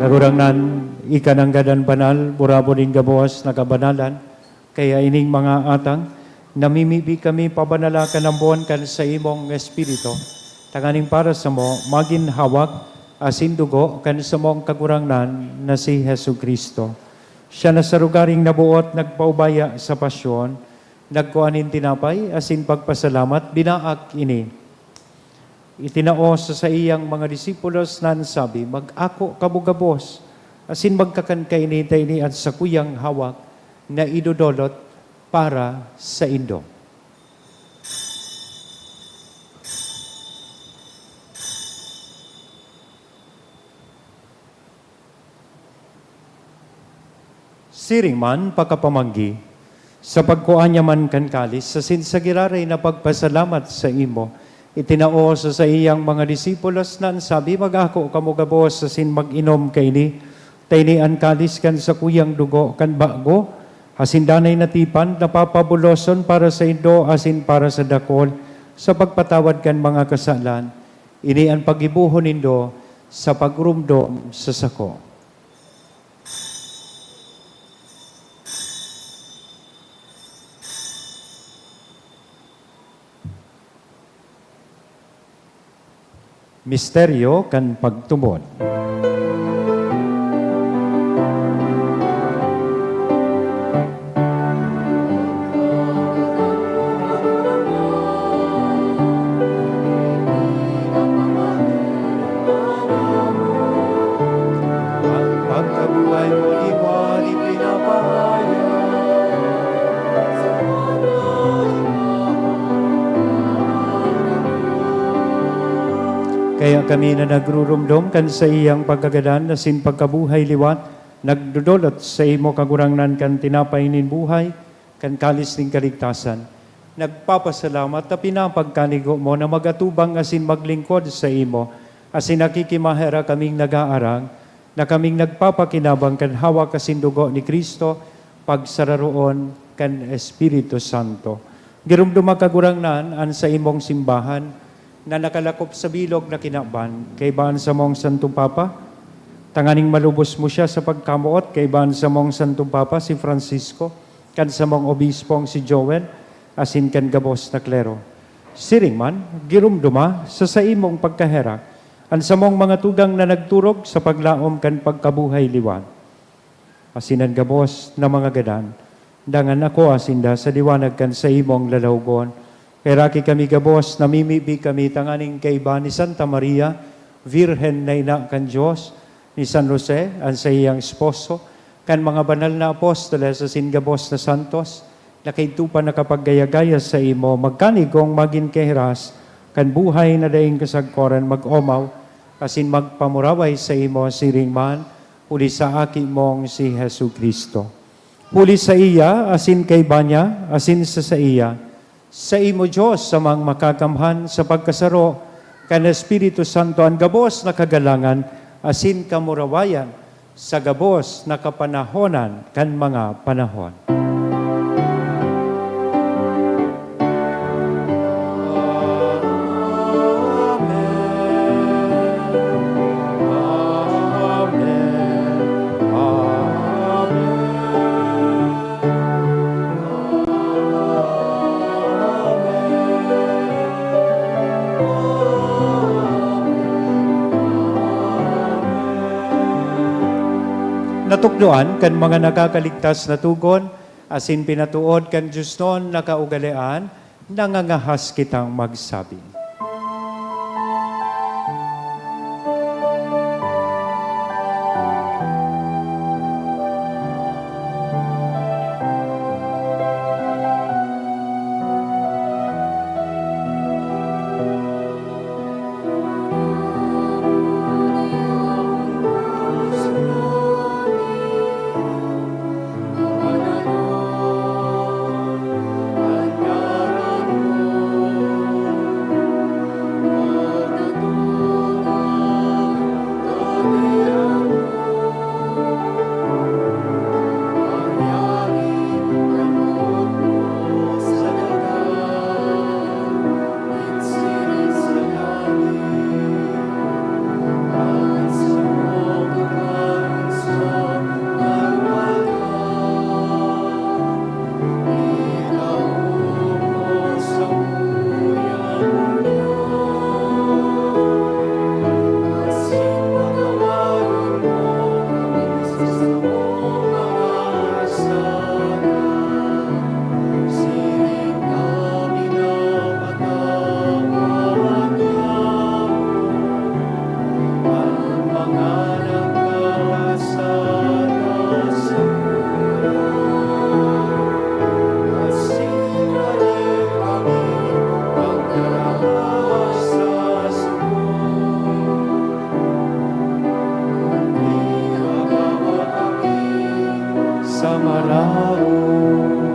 Kagurangnan, ika nanggad an banal, burabod nin gabos na kabanalan. Kaya ining mga atang, namimibi kami pabanala kan ambon kan saimong Espiritu, tanganing para samo magin hawak asin dugo kan samong Kagurangnan na si Jesu-Cristo. Siya na sa lugaring naboot nagpaubaya sa pasyon, nagkua nin tinapay asin pagpasalamat, binaak ini. Itinao sa saiyang mga disipulos na an sabi, "Mag-ako kamo gabos, asin magkakan kaini, ta ini an sakuyang hawak na idodolot para saindo." Siring man, pakapamanggi, sa pagkua niya man kan kalis, asin sa giraray na pagpasalamat saimo, itinao sa saiyang mga disipulos na an sabi, "Mag-ako kamo gabos asin mag-inom kaini, ta ini an kalis kan sakuyang dugo kan bago asin danay na tipan, na papabuloson para saindo asin para sa dakul sa pagpatawad kan mga kasalan. Ini an paggibohon nindo sa pagromdom sa sako." Misteryo kan pagtubod. Ang pagkabuhay mo, liwan ipinapahayag. Kaya kami na nagruromdom kan saiyang pagkagadan asin pagkabuhay liwat, nagdodolot saimo, Kagurangnan, kan tinapay nin buhay, kan kalis nin kaligtasan, Nagpapasalamat ta pinapagkanigo mo na mag-atubang asin maglingkod saimo, asin nakikimaherak kaming nag-aarang na kaming nagpapakinabang kan hawak asin dugo ni Cristo, pagsararoon kan Espiritu Santo. Giromdoma, Kagurangnan, an saimong simbahan na nakalakop sa bilog na kinaban, kaiba an samong Santong Papa, tanganing malubos mo siya sa pagkamoot, kaiba an samong Santong Papa, si Francisco, kan samong obispong si Joel, asin kan gabos na klero. Siring man, giromdoma sa saimong pagkaherak an samong mga tugang na nagturog sa paglaom kan pagkabuhay liwat, asin an gabos na mga gadan, dangan akoa sinda sa liwanag kan saimong lalawgon. Heraki kami gabos, namimibi kami tanganing kaiba ni Santa Maria, Birhen na ina kan Dios, ni San Jose, an saiyang esposo, kan mga banal na apostoles asin gabos na santos, na kaidto pa nakapaggaya-gaya saimo, magkanigong magin kahiras kan buhay na daing kasagkoran, mag-omaw asin magpamuraway saimo siring man, huli sa Aki mong si Jesu-Cristo. Huli saiya, asin kaiba niya, asin sa saiya, saimo, Dios, Amang Makakamhan, sa pagkasaro kan Espiritu Santo, an gabos na kagalangan asin kamurawayan sa gabos na kapanahonan kan mga panahon. Natukdoan kan mga nakakaligtas na togon, asin pinatood kan diosnon na kaugalean, nangangahas kitang magsabi. Sa maraot.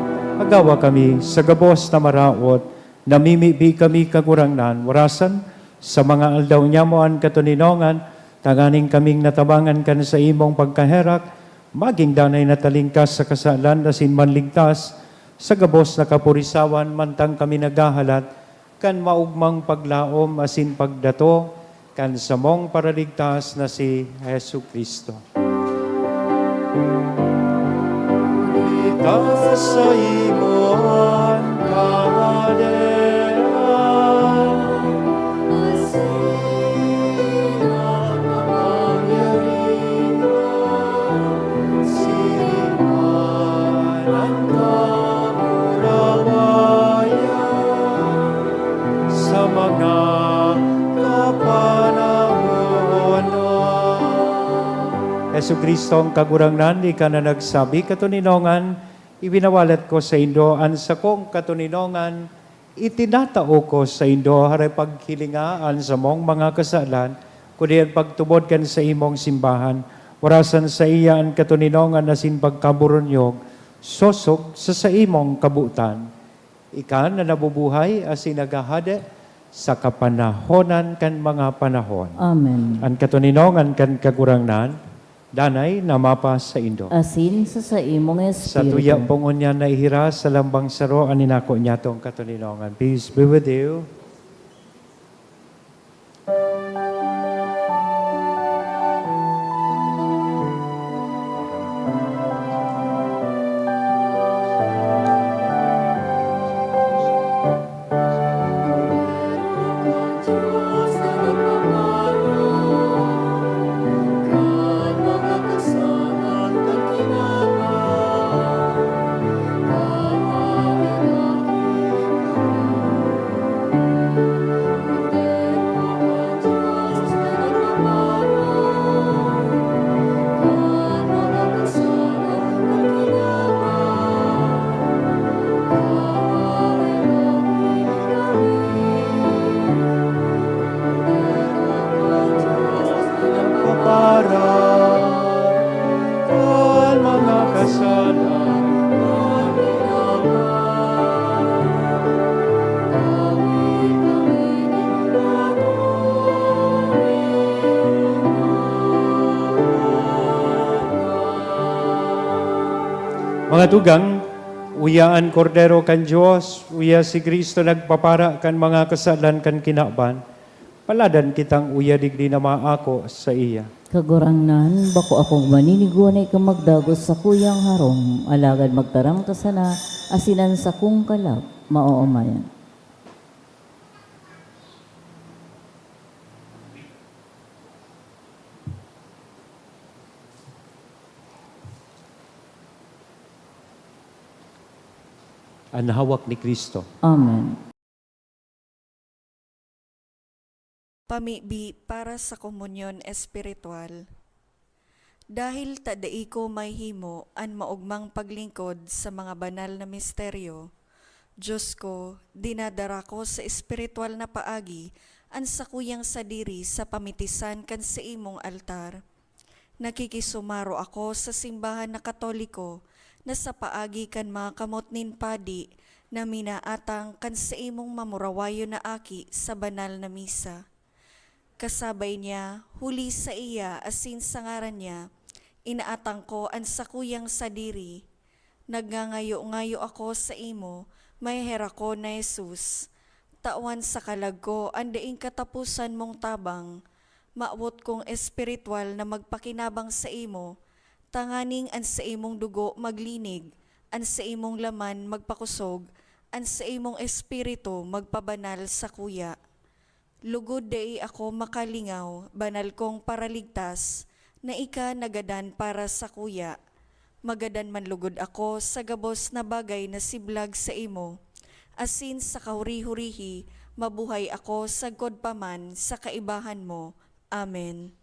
Agawa kami sa gabos na maraot, namimibi kami, Kagurangnan, warasan sa mga aldaw nyamo an katoninongan, tanganing kaming natabangan kan saimong pagkaherak, magin danay na talingkas sa kasalan asin manligtas sa gabos na kapurisawan, mantang kami naghahalat kan maogmang paglaom asin pagdato kan samong Paraligtas na si Jesu-Cristo. Itaas saimo an kahadean, asin an kapangyarihan, siring man an kamurawayan, sa mga kapanahonan. Jesu-Cristong Kagurangnan, ika na nagsabi, "Katoninongan, ibinawalat ko saindo an sakong katoninongan, itinatao ko saindo." Haray paghilinga an samong mga kasalan, kundi an pagtubod kan saimong simbahan, warasan saiya an katoninongan asin pagkaburunyog, sosog sa saimong kabotan. Ika na nabubuhay asin naghahade sa kapanahonan kan mga panahon. Amen. An katoninongan kan Kagurangnan, danay na mapasaindo. Asin sa saimong Sa espiritu. Tuya pong ngunyan naihiras sa lambang saro an inako niyatong katoninongan. Peace be with you. Para kan mga kasalanan. Mga tugang, uya an Kordero kan Dios, uya si Cristo nagpapara kan mga kasalan kan kinaban. Paladan kitang uya digdi na maako saiya. Kagurangnan, bako akong maninigo na ika magdagos sa kuyang harong, alagad magtaram ka sana, asin an sakong kalap maoomayan. An hawak ni Cristo. Amen. Pamibi para sa komunyon espiritual. Dahil ta dai ko mahihimo an maogmang paglingkod sa mga banal na misteryo, Dios ko, dinadara ko sa espiritual na paagi an sakuyang sadiri sa pamitisan kan saimong altar. Nakikisumaro ako sa simbahan na Katoliko na sa paagi kan mga kamot nin padi na minaatang kan saimong mamurawayon na aki sa banal na misa. Kasabay niya, huli saiya asin sa ngaran niya, inaatang ko an sakuyang sadiri. Nagngangayo-ngayo ako saimo, maheherakon na Jesus. Tawan sa kalag ko an daing kataposan mong tabang. Mawot kong espiritual na magpakinabang saimo, tanganing an saimong dugo maglinig, an saimong laman magpakosog, an saimong espiritu magpabanal sakuya. Lugod dai ako makalingaw, banal kong Paraligtas, na ika nagadan para sakuya. Magadan man lugod ako sa gabos na bagay na siblag saimo, asin sa kahuri-hurihi, mabuhay ako sagkod pa man sa kaibahan mo. Amen.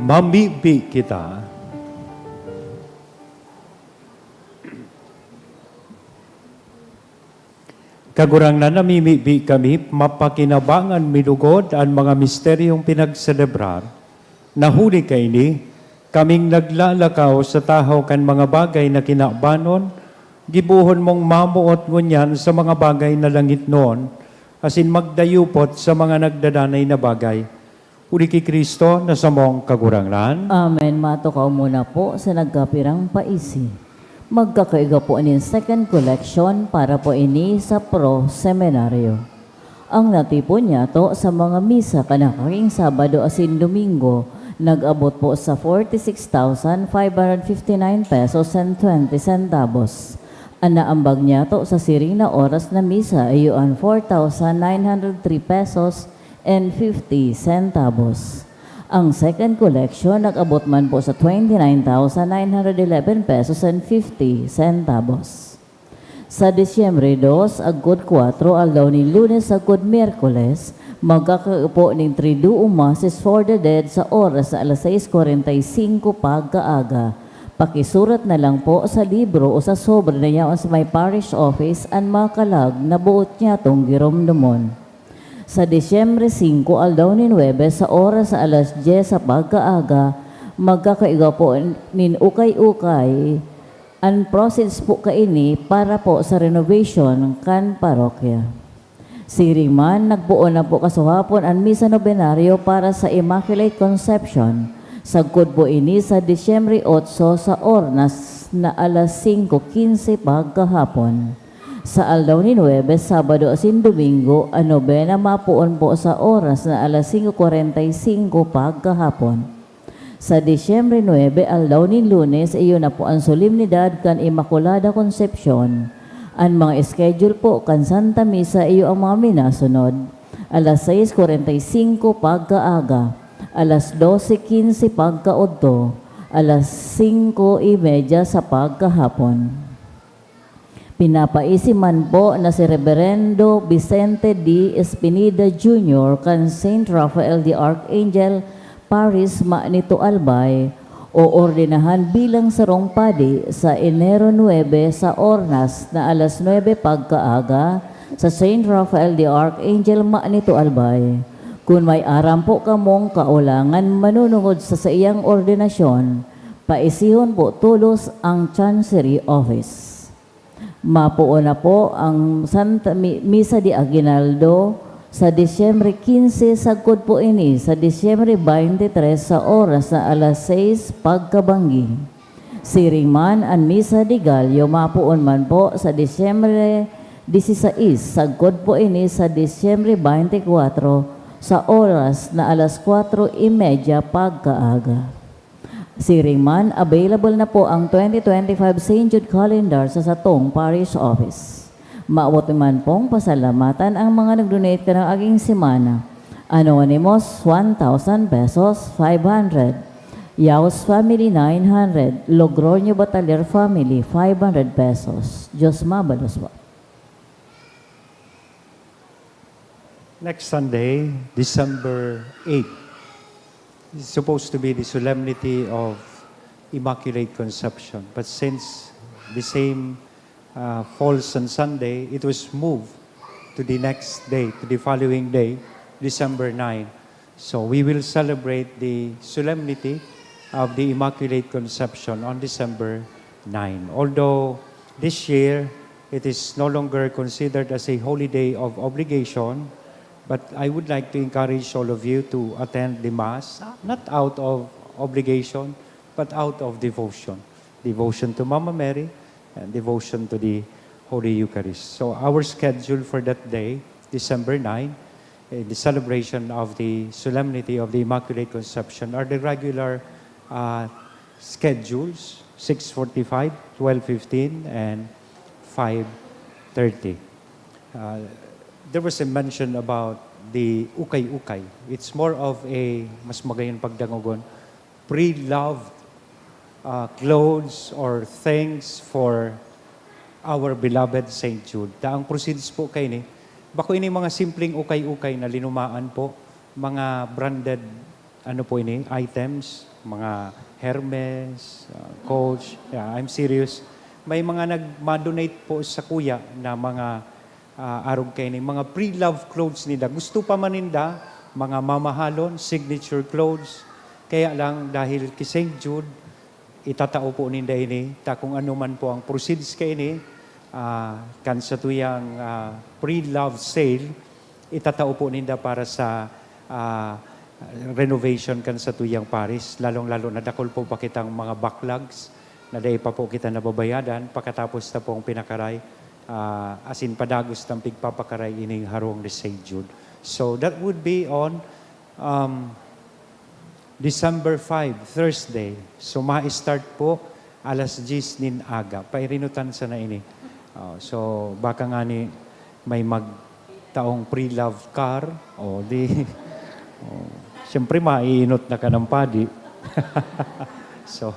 Mamibi kita. Kagurangnan, namimibi kami, mapakinabangan mi lugod an mga misteryong pinagselebrar. Na huli kaini, kaming naglalakaw sa tahaw kan mga bagay na kinabanon, gibohon mong mamoot ngunyan sa mga bagay na langitnon, asin magdayupot sa mga nagdadanay na bagay. Huli ki Cristo na samong Kagurangnan. Amen. Matukaw muna po sa nagkapirang paisi. Magkakaiga po nin second collection para po ini sa Pro Seminario. Ang natipon niyato sa mga misa kan nakaaging Sabado asin Domingo nag-abot po sa forty-six thousand five hundred fifty-nine pesos and twenty centavos. An naambag niyato sa siring na oras na misa iyo an four thousand nine hundred three pesos and fifty centavos. Ang second collection nag-abot man po sa twenty-nine thousand nine hundred eleven pesos and fifty centavos. Sa Disyembre dos, agkod kwatro, aldaw nin Lunes, agkod Miyerkules, magkakaiga po nin Triduum Masses for the Dead sa oras na alas sais kwarenta y singko pagkaaga. Pakisurat na lang po sa libro o sa sobre na yaon sa may parish office an mga kalag na boot niyatong giromdomon. Sa Disyembre singko, aldaw nin Huwebes, sa oras na alas dyes sa pagkaaga, magkakaiga po nin ukay-ukay an proceeds po kaini para po sa renovation kan parokya. Siring man, nagpoon na po kasuhapon an Misa Nobenaryo para sa Immaculate Conception. Sagkod po ini sa Disyembre otso sa oras na alas singko quince pagkahapon. Sa aldaw nin Huwebes, Sabado asin Domingo, an nobena mapoon po sa oras na alas singko kwarenta y singko pagkahapon. Sa Disyembre nuebe, aldaw nin Lunes, iyo na po an solemnidad kan Immaculada Concepcion. An mga schedule po kan Santa Misa iyo ang mga minasunod: alas sais kwarenta y singko pagkaaga, alas dose quince pagkaodto, alas singko y media sa pagkahapon. Pinapaisi man po na si Reberendo Vicente D. Espinida Junior kan Saint Raphael the Archangel Parish, Manito, Albay, oordenahan bilang sarong padi sa Enero nuebe sa oras na alas nuebe pagkaaga sa Saint Raphael the Archangel, Manito, Albay. Kun may aram po kamong kaolangan manunungod sa saiyang ordinasyon, paisihon po tolos ang Chancery Office. Mapoon na po ang Santa Mi-, Misa de Aguinaldo sa Disyembre quince, sagkod po ini sa Disyembre twenty-three sa oras na alas sais pagkabanggi. Siring man, an Misa de Gallo mapoon man po sa Disyembre dieciséis, sagkod po ini sa Disyembre twenty-four sa oras na alas kwatro y media pagkaaga. Siring man, available na po ang twenty twenty-five Saint Jude Calendar sa satong Parish Office. Mawot man pong pasalamatan ang mga nag-donate kanang aging semana. Anonymous, one thousand pesos, five hundred. Yaos Family, nine hundred. Logroño Batalier Family, five hundred pesos. Diyos mabalos po. Next Sunday, December eight, is supposed to be the solemnity of Immaculate Conception. But since the same, uh, falls on Sunday, it was moved to the next day, to the following day, December nine. So we will celebrate the solemnity of the Immaculate Conception on December nine. Although this year, it is no longer considered as a holy day of obligation, but I would like to encourage all of you to attend the Mass, not out of obligation, but out of devotion. Devotion to Mama Mary and devotion to the Holy Eucharist. So our schedule for that day, December nine, in the celebration of the Solemnity of the Immaculate Conception, are the regular, uh, schedules, six forty-five, twelve fifteen, and five thirty. Uh, there was a mention about the ukay-ukay. It's more of a, mas magayon pagdangogon, pre-loved, uh, clothes or things for our beloved Saint Jude. Ta ang proceeds po kaini, bako ini mga simpleng ukay-ukay na linumaan po, mga branded, ano po ini, items, mga Hermes, ah, Coach. Yeah, I'm serious. May mga nagma-donate po sakuya na mga, ah, arog kaini, mga pre-love clothes ninda. Gusto pa man ninda, mga mamahalon, signature clothes. Kaya lang, dahil ki Saint Jude, itatao po ninda ini. Ta kung ano man po ang proceeds kaini, ah, kan satuyang, ah, pre-love sale, itatao po ninda para sa, ah, renovation kan satuyang parish, lalong-lalo na dakul po pa kitang mga backlogs na dai pa po kita nababayadan pakatapos ta pong pinakaray, ah, asin padagos tang pigpapakaray ining harong ni Saint Jude. So, that would be on, um, December five, Thursday. So, ma-start po alas diyes nin aga. Pairinutan sana ini. Oh, so, baka ngani may magtaong pre-love car. O, di, oh, siyempre, maiinot na ka ng padi. So,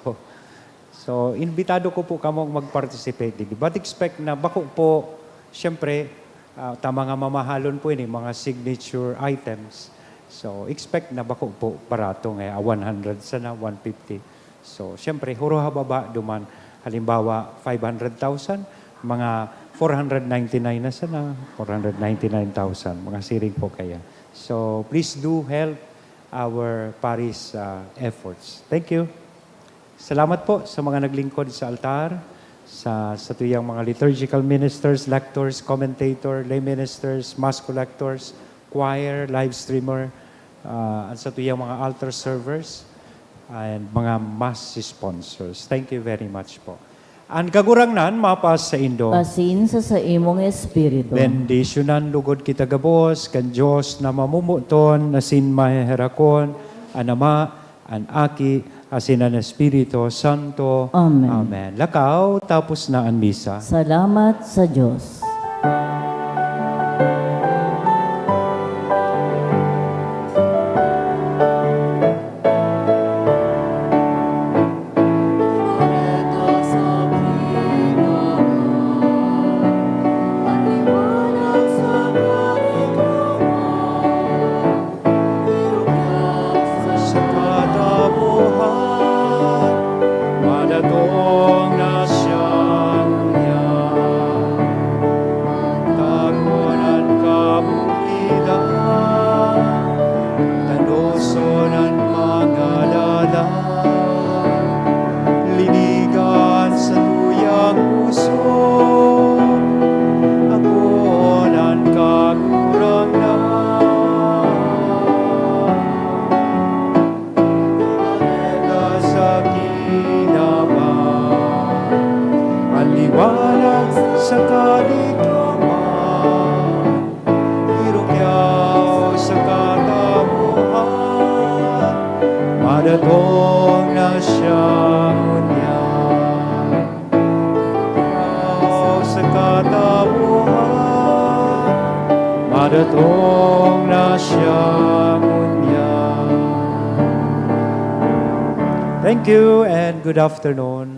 so, imbitado ko po kamong mag-participate digdi. But expect na bako po, siyempre, ah, ta mga mamahalon po ini, mga signature items. So, expect na bako po barato nga, ah, one hundred sana, one fifty. So, siyempre, huro ha baba duman. Halimbawa, five hundred thousand, mga four hundred ninety-nine na sana, four hundred ninety-nine thousand, mga siring po kaya. So, please do help our parish, ah, efforts. Thank you. Salamat po sa mga naglingkod sa altar, sa satuyang mga liturgical ministers, lectors, commentator, lay ministers, mass collectors, choir, live streamer, ah, at satuyang mga altar servers, and mga mass sponsors. Thank you very much po. An Kagurangnan mapasaindo. Asin sa saimong espiritu. Bendisyonan lugod kita gabos kan Dios na mamomoton asin maheherakon, an Ama, an Aki, asin an Espiritu Santo. Amen. Amen. Lakaw, tapos na an misa. Salamat sa Dios. Sa katapohan, madatong na siya ngunyan. Tagon an kabukidan, tanoson an mga dalan. Linigan sa tuyang puso, akoon an Kagurangnan. Sa kinaban, an liwanag sa kaligtaman, irukyaw sa katapohan, madatong na siya ngunyan. Sa katapohan, madatong na siya ngunyan. Thank you and good afternoon.